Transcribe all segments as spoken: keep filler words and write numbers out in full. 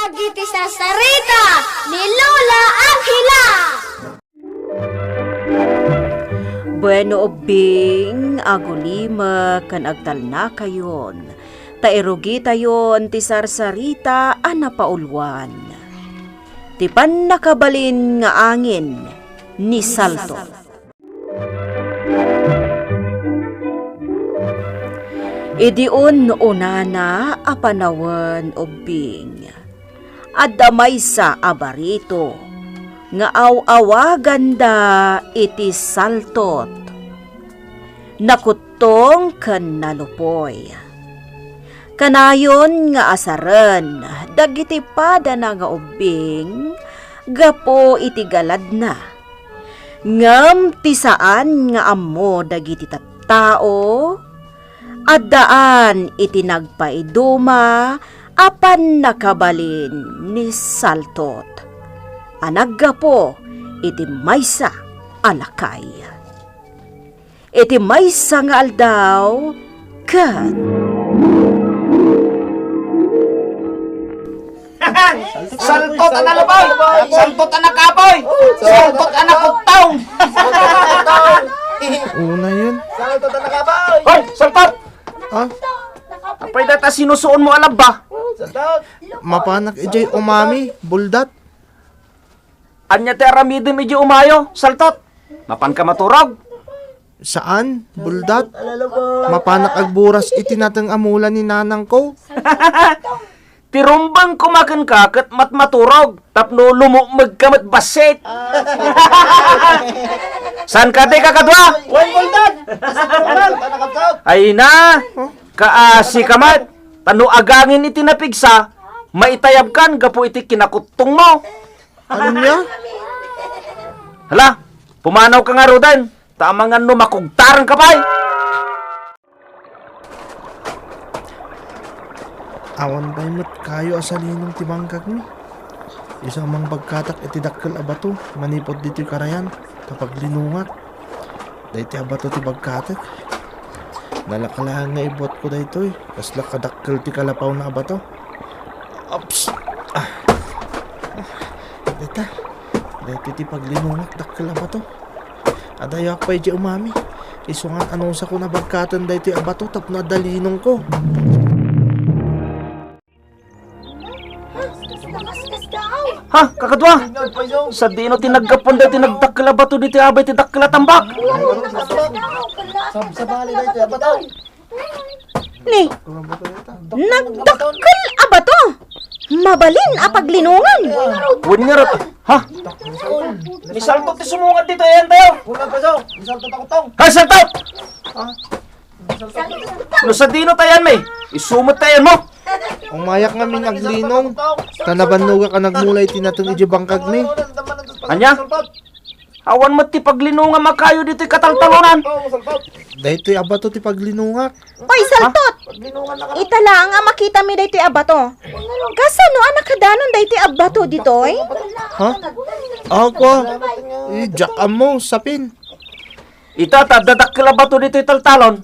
Dagiti sarsarita ni Lola Angela. Bueno, ubbing, agulimek ken agtalnakayon, ta irugitayon ti sarsarita a napauluan. Ti pannakabalin nga angin ni Salto. Idi un-unana a panawen, ubbing, adda maysa a barito nga aw-awaganda iti Saltot. Nakuttong ken nalupoy. Kanayon nga asaren dagiti padana nga ubbing gapu iti galadna. Ngem ti saan nga ammo dagiti tattao, addaan iti nagpaiduma a pannakabalin ni Saltot a naggapu iti maysa a lakay. Iti maysa nga aldaw, ket Saltot a nalupoy! Saltot a nakapoy! Saltot a nakuttong! Una yun. Saltot a nakapoy! Hoy! Saltot! Ah? Apay data sinusuon mo a labba? Saltot! Mapanak ijay umami, buldat. Ania ti aramidem ijay umayo, Saltot? Mapanka maturog? Saan, buldat. Mapanak agburas iti nateng a mula ni nanangko. Ti rumbeng koma kenka ket matmaturog tapno lumukmegka met bassit. Saan ka ti kakadua? Wen, buldat! Ay na, kaasi ka met. Tano agangin iti napigsa, maitayabkan gapu iti kinakuttong mo. Ania? Hala, pumanaw ka ngaruden, ta amangan no makugtaran ka pay. Awan pay met kayo a salinong ti bangkagmi. Isu a mangbagkatak iti dakkel a bato manipud ditoy karayan ta paglinungak. Daytoy a bato ti bagkatek. Nalaka laeng nga ibuatko daytoy. Kasla kadakkel ti kalapawna a bato. Ops! Ah. Ah. Dayta. Daytoy ti paglinungak dakkel a bato. Adayoak pay idiay umami. Isu ngan anusakon a bagkaten daytoy a bato tapno adda linongko. Ha, kakadua? Sadino ti naggapuan daytoy nagdakkel a bato ditoy abay ti dakkel a tambak? Ni, nagdakkel a bato. Mabalin a paglinungan. Wen ngarud. Ha? Ni Saltot ti sumungad ditoy, ayan tayo. Hay, Saltot! No sadino tayan mi? Isu met tayan mo. Umayak ngamin aglinong, ta nabannogak a nagmula iti nateng idiay bangkagmi. Ania? Awan met ti paglinungam a kayo ditoy kataltalonan. Daytoy a bato ti paglinungak. Oy, Saltot! Ita laeng a makitami daytoy a bato. Kasano a nakadanon daytoy a bato ditoy? Ha? Ako? Eh, diak ammo, sapin. Ita, ta adda dakkel a bato ditoy taltalon.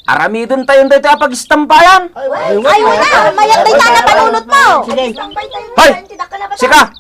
Aramidentayon daytoy a pagistambayan. Ay, wala. Mayat dayta a napanunot mo. Sige. Hoy! Sika!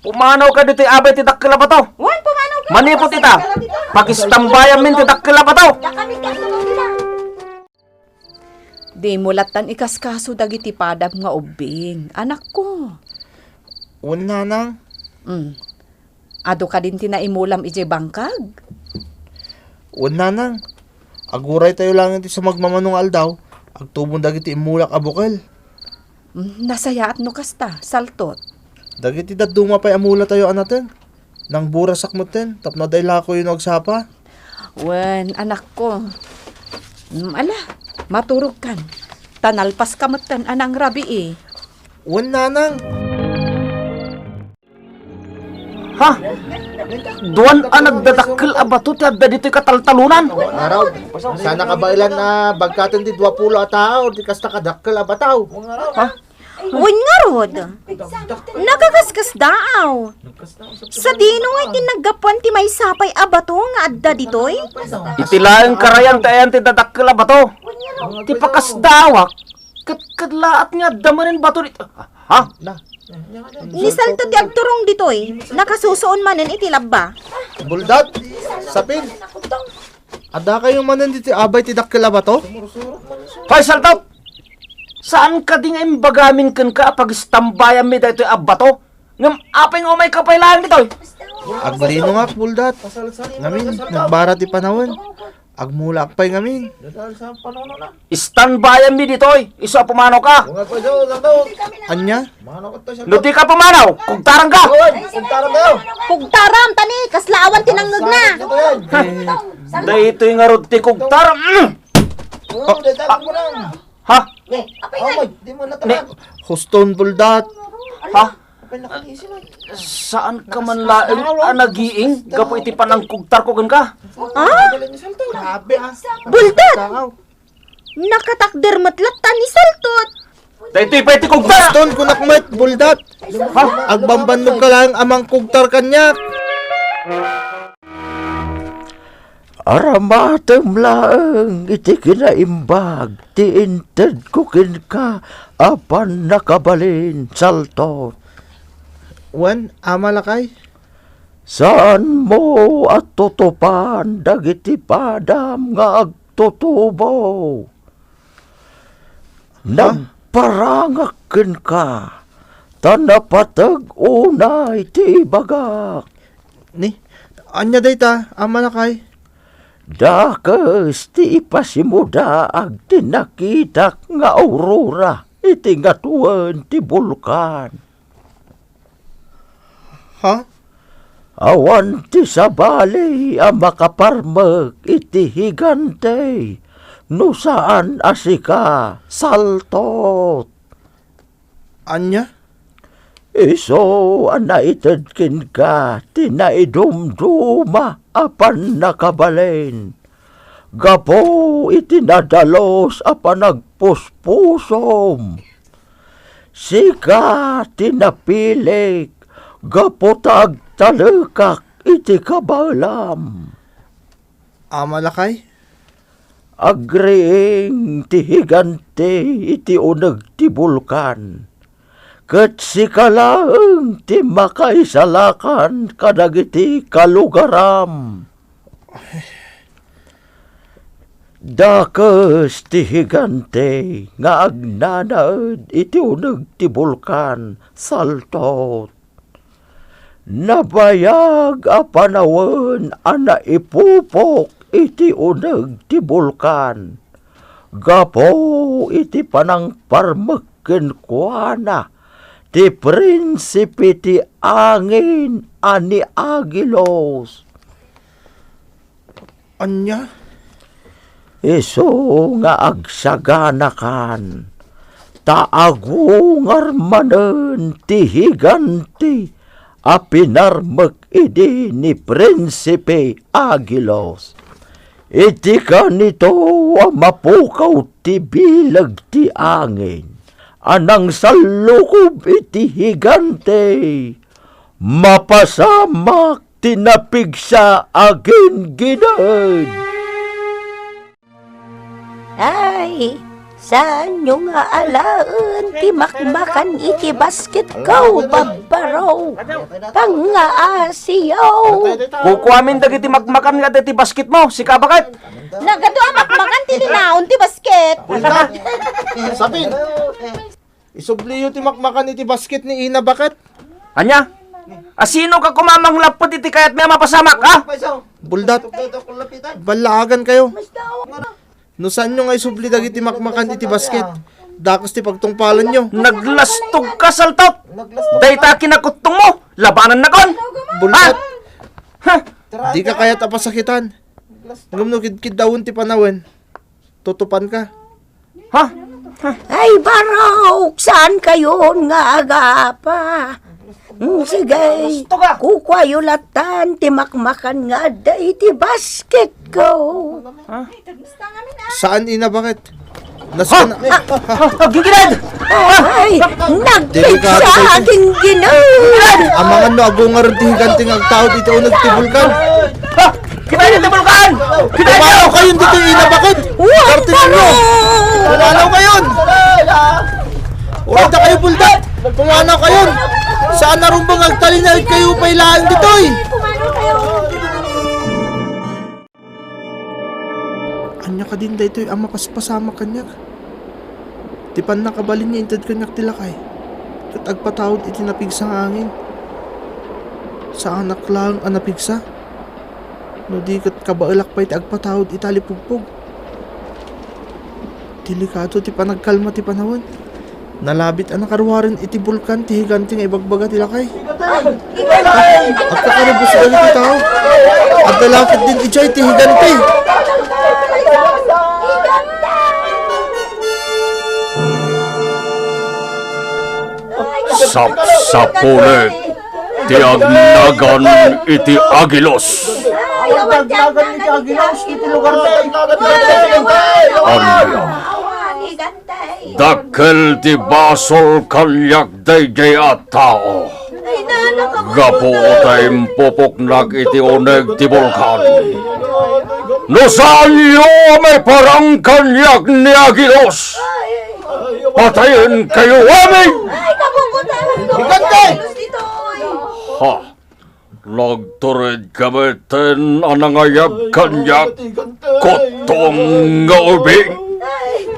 Pumanaw ka ditoy abay ti dakkel a bato. Wen, pumanaw ka. Manipud ita, pagistambayanmin ti dakkel a bato. Di mo lattan ikaskaso dagiti padam nga ubbing, anakko. Wen, nanang. Mm. Adu kadin ti naimulam idiay bangkag? Wen, nanang. Aguray tayo laeng iti sumagmamano nga aldaw, agtubon dagiti immulak a bukel. Mm, nasayaat no kasta, Saltot. Dagiti dadduma pay a mula tayo a nateng. Nangburasak metten, tapno adda ilakoyo no agsapa. Wen, anakko. Mm, ala, maturogkan. Ta nalpaska metten a nangrabii. Wen, nanang. Ha? Duan a nagdadakkel a bato ti adda ditoy kataltalonan. Ngarud, saan a kabaelan a bagkaten ti duapulo a tao ti kasta kadakkel a bato. Ha? Wen ngarud, nakakaskasdaaw. Sadino ngay ti naggapuan ti maysa pay a bato nga adda ditoy? Iti laeng karayan ti ayan ti dadakkel a bato. Ti pakasdaawak, ket kadlaat nga adda manen bato ditoy. Ha? Na. Ni Saltot ti agturong ditoy. Nakasusuon manen iti labba. Buldat, Sapin. Adda kayo manen ditoy abay ti dakkel a bato? Hoy, Saltot! Saan kadi nga imbagamin kenka a pagistambayanmi daytoy a bato? Ngem apay nga umayka pay laeng ditoy? Aglinongak, Buldat. Ngamin, nagbara ti panawen. Agmulaak pay ngamin. Standbayanmi ditoy. Isu a pumanawka. Ania? No dika pumanaw, kugtaranka. Kugtaram, tani, kasla awan ti nangngegna. Daytoy ngarud ti kugtaram. Mm. Ha? Ni, huston, Buldat. Ha? Saanka man laeng a nagiing gapu iti panangkugtarko kenka? Ha? Buldat! Nakatakder met latta ni Saltot. Daytoy pay ti kugtar! Huston, kunak met, Buldat. Ha? Agbambannogka laeng a mangkugtar kaniak. Aramatem laeng iti kinaimbag ti intedko kenka a pannakabalin, Saltot. Wen, Ama Lakay? Saanmo a tutupan dagiti padam nga agtutubo. Ha? Nagparangak kenka, ta napateg unay ti ibagak. Ni, ania dayta, Ama Lakay? Dakes ti ipasimudaag ti nakitak nga aurora iti ngatuen ti bulkan. Ha? Awan ti sabali a makaparmek iti higante no saan a sika, Saltot. Ania? Isu a naited kenka ti naidumduma a pannakabalin gapu iti nadalus a panagpuspusom. Sika ti napilik gapu ta agtalekak iti kabaelam. Ama Lakay? Agriing ti higante iti uneg ti bulkan, ket sika laeng ti makaisalakan kadagiti kalugaram. Dakes ti higante nga agnanaed iti uneg ti bulkan, Saltot. Nabayag a panawen a naipupok iti uneg ti bulkan gapu iti panangparmek kenkuana ti prinsipe ti angin a ni Agilus. Ania? Isu nga agsaganakan, ta agungar manen ti higante a pinarmek idi ni Prinsipe Agilus. Iti kanito a mapukaw ti bileg ti angin a nangsallukob iti higante, mapasamak ti napigsa a ginginaed. Ay, saanyo nga alaen ti makmakan iti basketko, babbaro? Pangngaasiyo! Kukuamin dagiti makmakan nga adda iti basketmo, sika baket. Nagadu a makmakan ti linaon ti basket. Sapin. Isubliyo ti makmakan iti basket ni Ina Baket. Ania? Asino ka koma manglappet iti kayatmi a mapasamak, ha? Buldat. Ballaagan kayo. No saanyo nga isubli dagiti makmakan iti basket, dakes ti pagtungpalanyo. Naglastog ka, Saltot! Dayta kinakuttongmo, labanannakon! Buldat. Ha? Ha? Di ka kayat a pasakitan. Ngem no kidkiddawen ti panawen, tutupanka. Ha? Ha? Ay, barok! Saan kayon nga agapa? Mm, sige, kukuayo latan ti makmakan nga adda iti basketko. Ha? Saan, Ina Baket? Nasken. Ha? Ha? Ha? Gingginad! Ay, delikado nagpigsa, kayo. Gingginad! Amangan no agungar ti higante nga agtaud iti uneg ti bulkan. Ha? Kita niyo, Bulkan! Kita niyo! Pumanaw kayon ditoy, Ina Baket! Wow! Parte ninyo! Pumanaw kayon! Uray, da kayo, Buldak! Pumanaw kayon! Saan a rumbeng agtalinaed kayo pay laeng ditoy! Ania kadin daytoy a mapaspasamak kaniak? Ti pannakabalin nga inted kaniak ti lakay, ket agpataud iti napigsa nga angin. Saanak laeng a napigsa, no di ket kabaelak pay ti agpataud ita a lipugpog. Delikado ti panagkalma ti panawen. Nalabit a nakaruaren iti bulkan ti higante nga ibagbaga ti lakay. Agkakaribus dagiti tao. Adda la ketdin idiay ti higante. Sapsapulen ti agnagan iti Agilos. Ay, agnagan iti Agilos iti lugar na iti. Ania? Dakkel ti basol kaniak daydiay a tao. Gapu ta impupoknak iti uneg ti bulkan. No saanyo a maiparang kaniak ni Agilos, patayenkayo amin! Ay, kabubutan! Higante! Ha? Nagtured ka metten a nangayab kaniak, kutong nga ubing?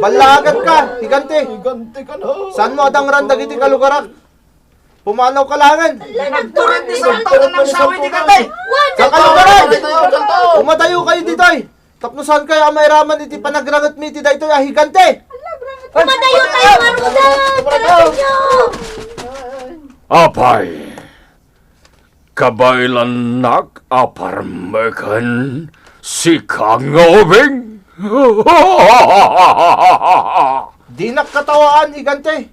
Ballaaganka, higante. Saanmo a dangran dagiti kalugarak? Pumanawka laengen. Nagtured ni Salto a nangsawid, higante. Sa kalugaran! Umadayokayo ditoy. Tapno saankayo a mairaman iti panagrangetmi iti daytoy a higante. Umadayotayo ngarud, Señor. Apay, kabaelannak a parmeken, sika nga ubing? Dinak katawaan, higante.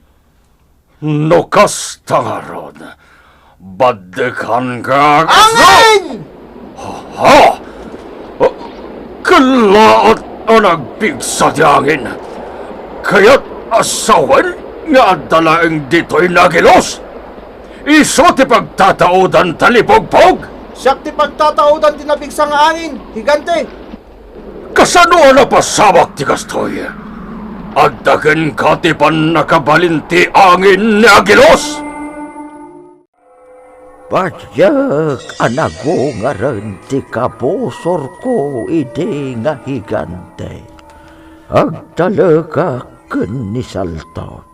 No kasta ngarud, baddekanka. Angin! Ha? Kellaat a nagpigsa ti angin. Kayat a sawen nga adda laeng ditoy ni Agilos? Isu ti pagtataudan ta lipugpog? Siak ti pagtataudan ti napigsa nga angin, higante. Kasano a napasamak ti kastoy? Adda kenka ti pannakabalin ti angin ni Agilos? Patiek a nagungaren ti kabusorko idi nga higante. Agtalekak ken ni Salto.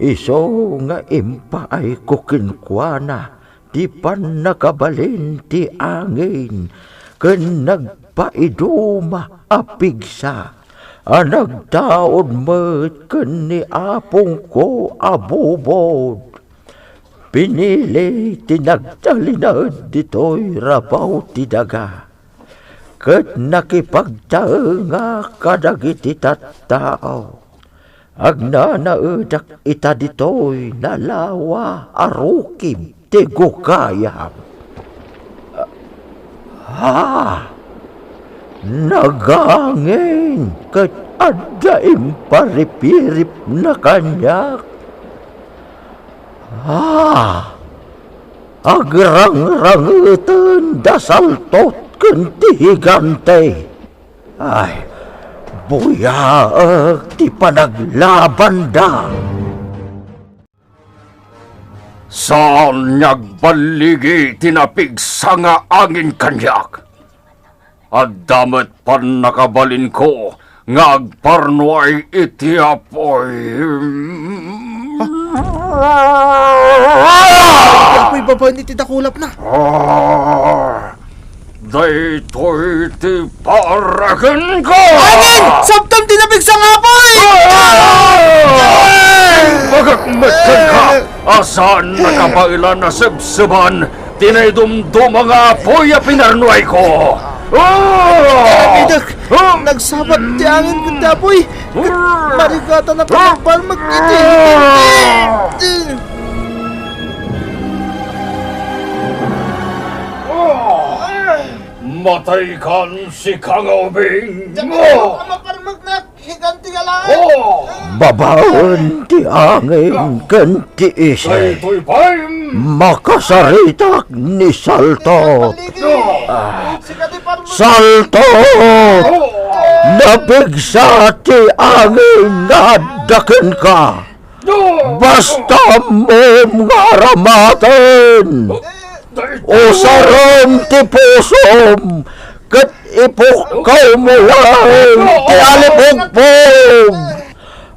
Isu nga impaayko kenkuana ti pannakabalin ti angin ken nagpaiduma a pigsa a nagtaud met ken ni apongko a bubod. Pinili ti nagtalinaed ditoy rabaw ti daga, ket nakipagtaenga kadagiti tattao. Agnanaedak ita ditoy nalawa a rukim ti gukayam. Ah! Nagangin ket adda imparipiripna kaniak. Ah! Agrangrangeten da Salto ken ti higante. Ay, buyaek ti panaglabanda. Saan nga agballigi ti napigsa nga angin kaniak. Adda met pannakabalinko nga agparnuay iti apuy. Ti apuy babaen iti dakulapna. Ah, daytoy ti paragenko! Angin! Sabtem ti napigsa nga apuy! Ah! Bagak met kenka, a saan nakabaelan a sebseban ti naidumduma nga apuy a pinarnuayko. Ah! Aramidek, ah! Nagsabat ti angin ken ti apuy, ket marigatan a pagparmek iti higante. Mataykan, sika nga ubing! Diak a maparmeknak! Higante nga laeng. Oh! Babaen ti angin ken ti iset. Daytoy pay. Makasaritak ni Salto. Ah. Salto! Oh! Napigsa ti angin nga adda kenka. Basta ammom nga aramaten, usarem ti pusom, ket ipukkaw mo laeng ti alipugpog.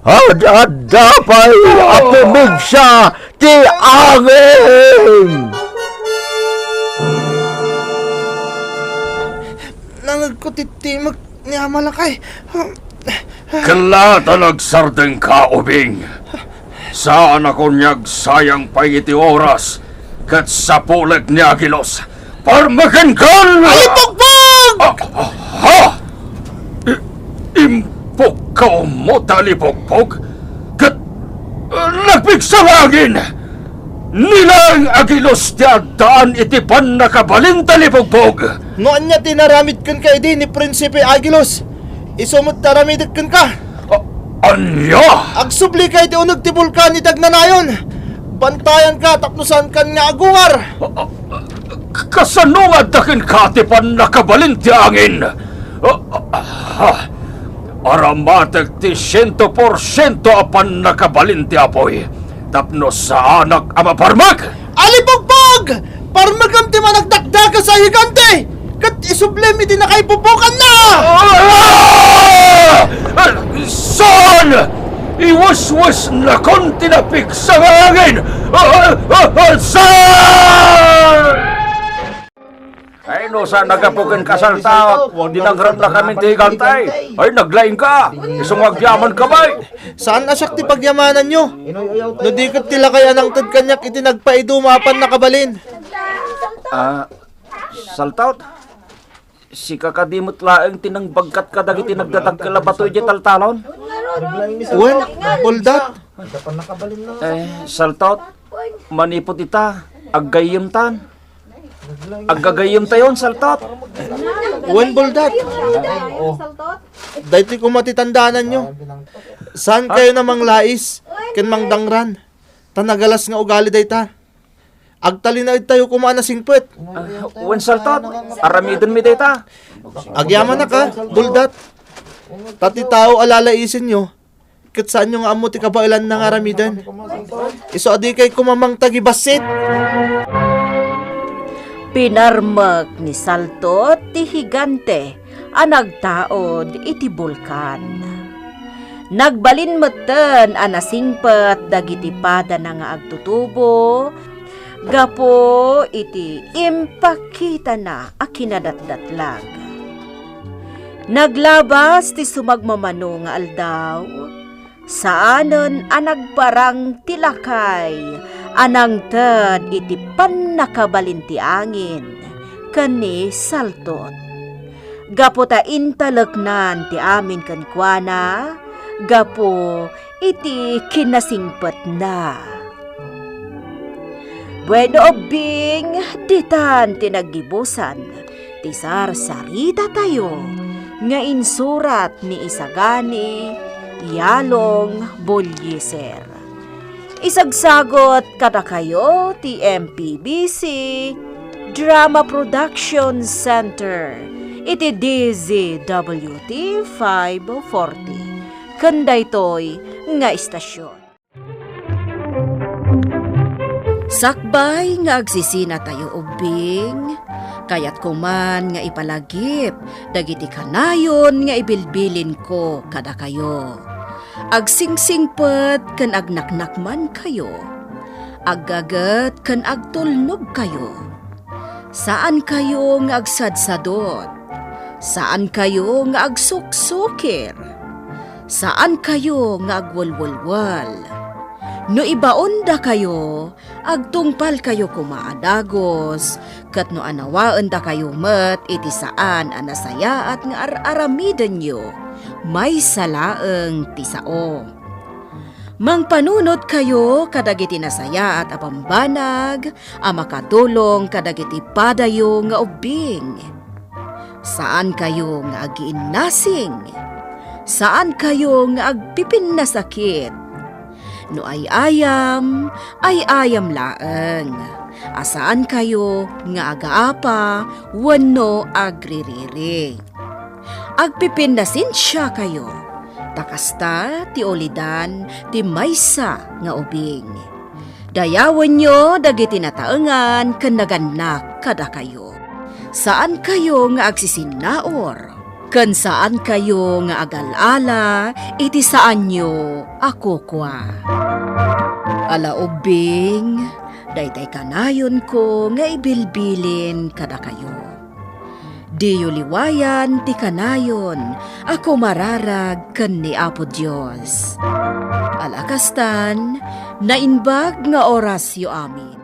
Ad-adda pay a pumigsa ti angin. Nangegko ti timek ni Amalakay. Kella ta nagsardengka, ubing. Saan a kuniag sayang pay iti oras ket sapulek ni Agilos. Parmekenkan! Alipugpog! Ah, ah, ha? I-, impukkaw mo ti alipugpog? Ket, ah, nagpigsa nga angin! Ni laeng Agilos ti addaan iti pannakabalin ti alipugpog. No ania ti naramid kenka idi ni Prinsipe Agilos, isu met ti aramidek kenka. A-, ania? Agsubli ka iti uneg ti bulkan iti agnanayon. Bantayanka tapno saankan nga agungar. A-, a-, kasano nga adda kenka ti pannakabalin ti angin? A-, a-, a-, aramatek ti siento porsiento a pannakabalin ti apuy tapno saanak a maparmek. Alipugpog! Parmekem ti managdakdakes a higante, ket isublim iti nakaipupokanna! Ah! Saan? Iwaswasnakon ti napigsa nga angin! Ah, ah, ah, saan? Ay, no, saan nagapu ken kasaltaw? Dinangrem na kami ti higante. Ay, naglaing ka. Isu nga agyaman ka, bay. Saan a siak ti pagyamananyo? No di ket ti lakay a nangted kaniak iti nagpaiduma a pannakabalin. Ah, Saltaw, sika kadi met laeng ti nangbagkat kadagiti nagdadakkel a bato idiay taltalon? Wen, Buldat. Eh, Saltaw, manipud ita, aggayyemtan. Aggagayyemtayon, Saltaw. Wen, Buldat. Daytoy koma ti tandaananyo. Saankayo a manglais ken mangdangran, ta nagalas nga ugali dayta. Agtalinaedtayo koma a nasingpet. Ah, wen, Saltaw, aramidenmi dayta. Agyamanak, Buldat. Ta ti tao a lalaisenyo, ket saanyo nga ammo ti kabaelanna nga aramiden. Isu a dikay koma mangtagibassit. Pinarmek ni Saltaw ti higante a nagtaud iti bulkan. Nagbalin metten a nasingpet dagiti padana nga agtutubo gapu iti impakitana a kinadatdatlag. Naglabas ti sumagmamano nga aldaw, saanen a nagparang ti lakay a nangted iti pannakabalin ti angin ken ni Saltaw. Gapu ta intaleknan ti amin kenkuana gapu iti kinasingpetna. Bueno, ubbing, ditan ti naggibusan ti sarsaritatayo nga insurat ni Isagani Yalong Bolliser. Isagsagut kadakayo ti M P B C Drama Production Center iti D Z W T five forty ken daytoy nga istasion. Sakbay nga agsisinatayo ubbing, kayatko man nga ipalagip dagiti kanayon nga ibilbilinko kadakayo. Agsingsingpet ken agnaknakmankayo. Aggaget ken agtulnogkayo. Saankayo nga agsadsadot. Saankayo nga agsuksukir. Saankayo nga agwelwelwel. No ibaondakayo, agtungpalkayo koma a dagus, ket no anawaendakayo met iti saan a nasayaat nga ar-aramidenyo, maysa laeng ti sao. Mangpanunotkayo kadagiti nasayaat a bambanag a makatulong kadagiti padayo nga ubbing. Saankayo nga agiinnasing. Saankayo nga agpipinnasakit. No ay-ayam, ay-ayam laeng. A saankayo nga agaapa wenno agririri. Agpipinnasensiakayo, Ta kasta ti ulidan ti maysa nga ubing. Dayawenyo dagiti nataengan ken nagannak kadakayo. Saankayo nga agsisinnaur, ken saankayo nga agal-ala iti saanyo a kukua. Ala ubbing, daytay kanayonko nga ibilbilin kadakayo. Diyo liwayan ti kanayon a kumararag ken ni Apo Dios. Ala kastan, naimbag nga orasyo amin.